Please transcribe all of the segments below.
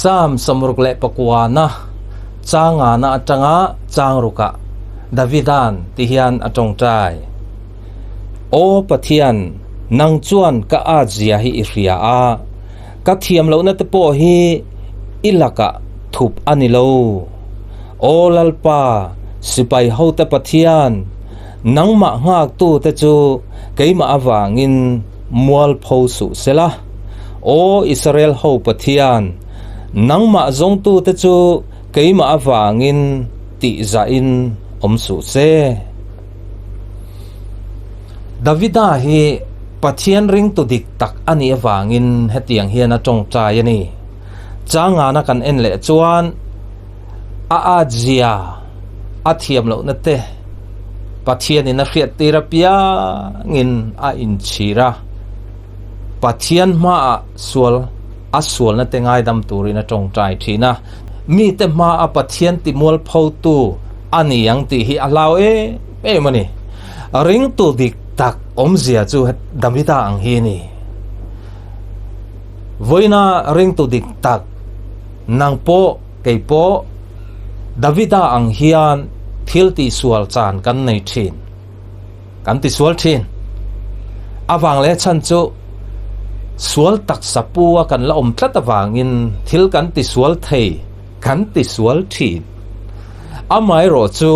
Psalm 69 na changa na atanga changruka Davidan ti hian a tawngtai. Aw Pathian, nang chuan ka at zia hi i hria a, ka thiam lohna te pawh hi i lakah thup a ni lo. Aw Lalpa, sipai hote Pathian, nangmah nghaktu te chu keimah avangin mualpho suh sela. Aw Israel ho Pathian, nangmah zawngtu te chu keimah avangin tihzahin awm suh se. Davida hi Pathian ringtu dik tak a nih avangin hetiang hian a tawngtai a ni. Changana kan en leh chuan a atzia a thiam lohna te Pathianin a hriattir apiangin a inchhir a, Pathian hmaah sual a sualna te ngaidam turin a tawngtai thin a. Mite hmaa Pathian timualphotu a ni ang tih hi a hlau em em a ni. Ringtu dik tak awmzia chu Davida ang hi a ni. Vawiina ringtu dik tak nang pawh kei pawh Davida ang hian thil tihsual chan kan nei thin. Kan tisual thin. Avang leh chhan chu sual taksa pu a kan la awm tlat avangin thil kan tisual thei, kan tisual thin. Amaherawh chu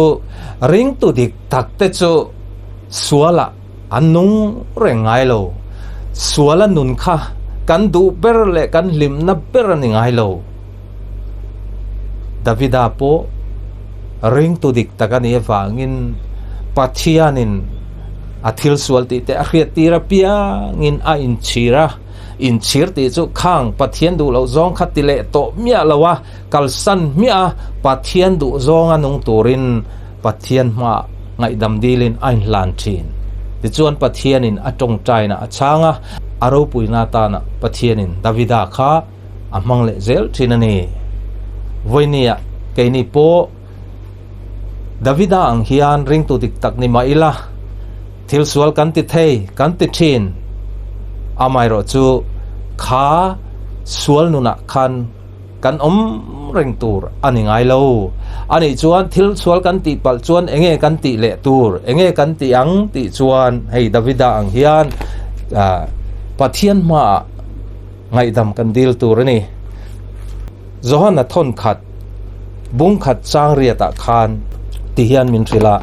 ringtu dik tak te chu sualah an nung reng ngai lo. Suala nun kha kan duh ber leh kan hlimna ber a ni ngai lo. Davida pawh ringtu dik tak a nih avangin Pathianin a thil sual tih te a hriattir apiangin a inchhir a, inchhir tih chu khang Pathian duh loh zawng kha ti leh tawh miah lo a, kalsan hmiah a, Pathian duh zawnga nung turin Pathian hmaah ngaihdam dilin a inhlan thin. Tichuan Pathianin a tawngtaina a chhang a, a ropuina atana Pathianin Davida kha a hmang leh zel thin a ni. Vawinia keini pawh Davida ang hian ringtu dik tak ni mah ila, thil sual kan ti thei, kan ti thin. Amaherawh chu kha sual nunah khan kan awm reng tur a ni ngai lo. Anih chuan thil sual kan tih palh chuan enge kan tih leh tur, enge kan tih ang tih chuan hei Davida ang hian Pathian hmaah Ngaihdam kan dil tur a ni. Johana thawn khat, bung khat chang riatah khan ti hian min hrilh a,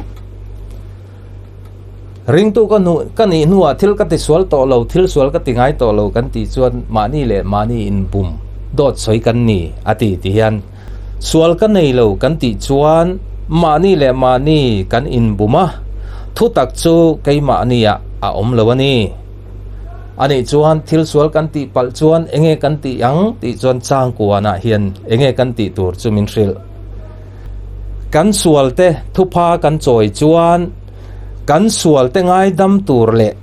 Ringtu ka hnu ka nih hnuah thil ka ti sual tawh lo, thil sual ka ti ngai tawh lo kan tih chuan mahni leh mahni inbum dawt sawi kan ni a ti ti hian sual ka nei lo kan tih chuan mahni leh mahni kan inbum a, thutak chu keimahniah a awm lo a ni. Anih chuan thil sual kan tih palh chuan enge kan tih ang tih chuan changkuanah hian enge kan tih tur chu min hrilh. Kan sual te thupha kan chawi chuan kan sual te ngaidam tur leh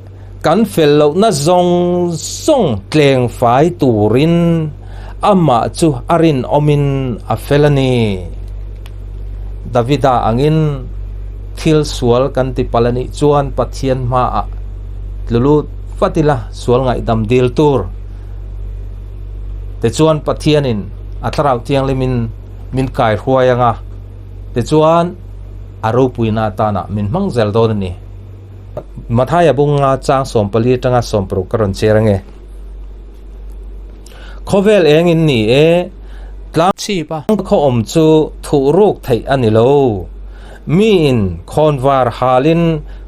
kan fel lohna zawng zawng tleng fai turin amah chu a rinawmin a fel a ni. Davida angin thil sual kan ti palh anih chuan Pathian hmaah tlu lut vat ila sual ngaihdam dil tur tichuan Pathianin a thlarau thianghlimin min kai hruai anga tichuan a ropuina atana min hmang zel dawn a ni. Mathaia bunga chang 14 atanga 16 ka rawn chhiar ange. Khawvel eng in ni e, tlang chhip a. Khaw awm chu thuh ruk theih a ni lo. Mi in khawnvar halin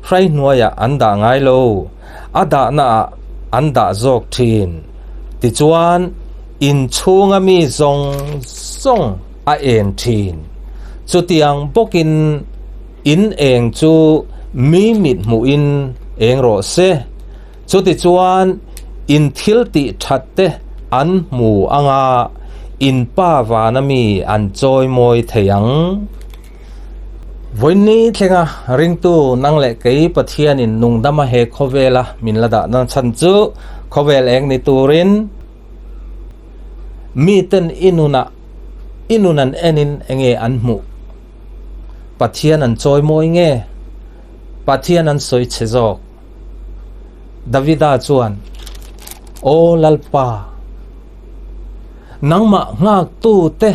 hrai hnuaiah an dah ngai lo, a dahna ah an dah zawk thin. Tichuan, in chhunga mi zawng zawng a en thin. Chutiang bawkin in eng chu mi mit hmuhin eng rawh se. Chutichuan, in thil tih that te an hmu anga in Pa vana mi an chawi mawi thei ang. Vawiinni thlenga ringtu nang leh kei Pathianin nungdama he khawvela min la dah nan chhan chu khawvel eng ni turin miten i nunah i nun an enin enge an hmuh? Pathian an chawi mawi nge? Pathian an sawi chhe zawk? Davida chuan, Aw Lalpa, Nangmah nghaktute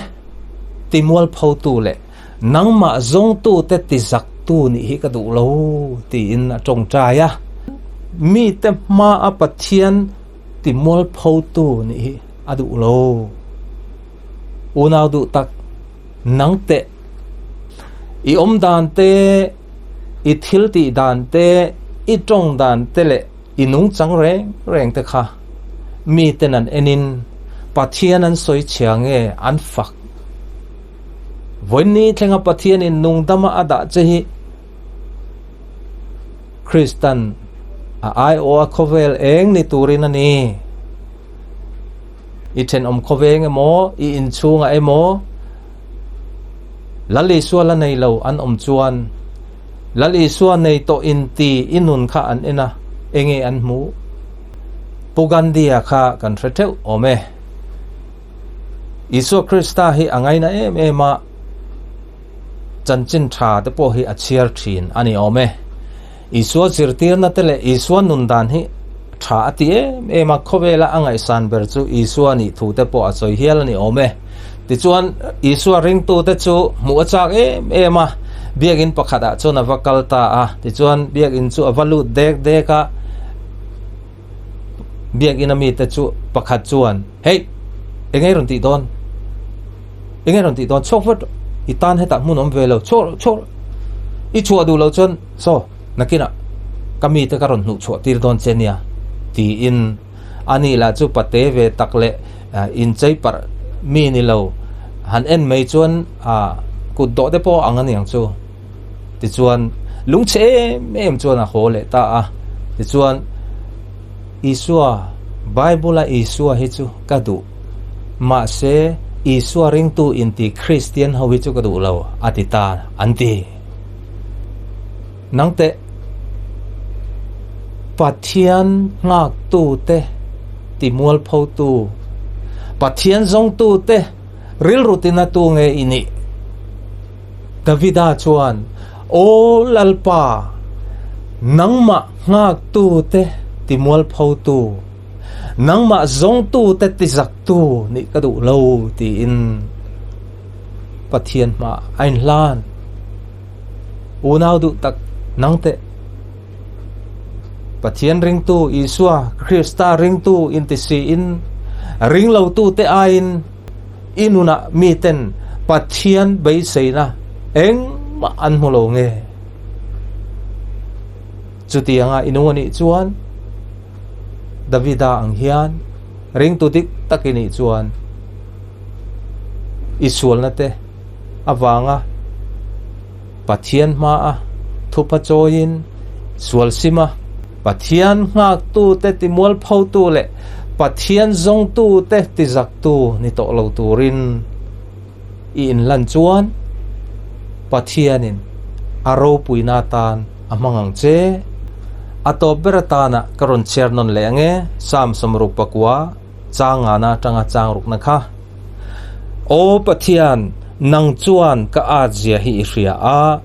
timualphotu leh nangmah zawngtute tizaktu nih hi ka duh lo, tiin a tawngtai a. Mite hmaa Pathian timualphotu nih hi a duh lo. Unau duh tak, nang teh i awm dan te, i thil tih dan te, i tawng dan te leh i nungchang reng reng te kha miten an enin Pathian an sawi chhia nge an fak? Vawiin thlenga Pathianin nungdama a dah che hi Kristan a aiawha khawvel eng ni turin a ni. I thenawm khawveng emaw, i inchhungah emaw, Lal Isua la nei lo an awm chuan, Lal Isua nei tawh inti i nun kha an en a, enge an hmuh? Pu Gandhi-a kha kan hre theuh awm e. Isua Krista hi a ngaina em em a, chanchin tha te pawh hi a chhiar thin a ni awm e. Isua zirtirna te leh Isua nun dan hi tha a ti em em a, khawvela a ngaihsan ber chu Isua nih thu te pawh a sawi hial a ni awm e. Tichuan, Isua ringtute chu hmuh a chak em em a, biakinn pakhatah chuan a va kal ta a. Tichuan, biakinn chu a va lut dek dek a, biakinn a mite chu pakhat chuan, Hei, eng nge rawn tih dawn? Eng nge rawn tih dawn? Chhuak vat rawh, i tan hetah hmun awm ve lo, chhuak rawh, chhuak rawh. I chhuah duh loh chuan saw, nakinah ka mite ka rawn hnuh chhuah tir dawn che nia, tiin ani lah chu pate ve tak leh inchei parh mi ni lo, han en mai chuan kut dawh te pawh ang aniang chu. Tichuan, lungchhe em em chuan a haw leh ta a. Tichuan, Isua, Bible-a Isua hi chu ka duh. Mahse, Isua ringtu inti Kristian ho hi chu ka duh lo, a ti ta, an ti. Nang teh, Pathian nghaktute timualphotu, Pathian zawngtute rilru tinatu nge i nih? Davida chuan, Aw Lalpa, nangmah nghaktute timualphotu, nangmah zawngtute tizaktu nih ka duh lo, tiin Pathian hmaah a inhlan. Unau duh tak nang teh. Pathian ringtu Isua Krista ringtu inti siin, ringlotute aiin, I nunah miten Pathian beiseina engmah an hmu lo nge? Chutianga i nung a nih chuan, Davida ang hian ringtu dik tak i nih chuan i sualna te avanga Pathian hmaa thupa chawiin sual sim a, Pathian nghaktute timualphotu leh Pathian zawngtute tizaktu ni tawh lo turin i inhlan chuan Pathianin a ropuina atan a hmang ang che. A tawp ber atana ka rawn chhiar nawn leh ang e, Psalm 69, chang ngana atanga chang rukna kha. Aw Pathian, nang chuan ka at zia hi i hria a,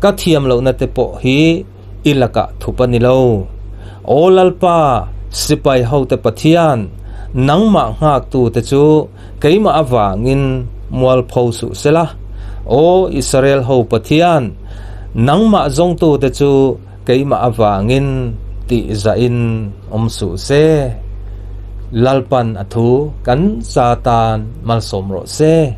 ka thiam lohna te pawh hi i lakah thup a ni lo. Aw Lalpa, sipai hote Pathian, nangmah nghaktute chu keimah avangin mualpho suh sela. Aw Israel ho Pathian, nangmah zawngtute chu keimah avangin tih zahin awm suh se. Lalpan a thu kan za tan malsawm rawh se.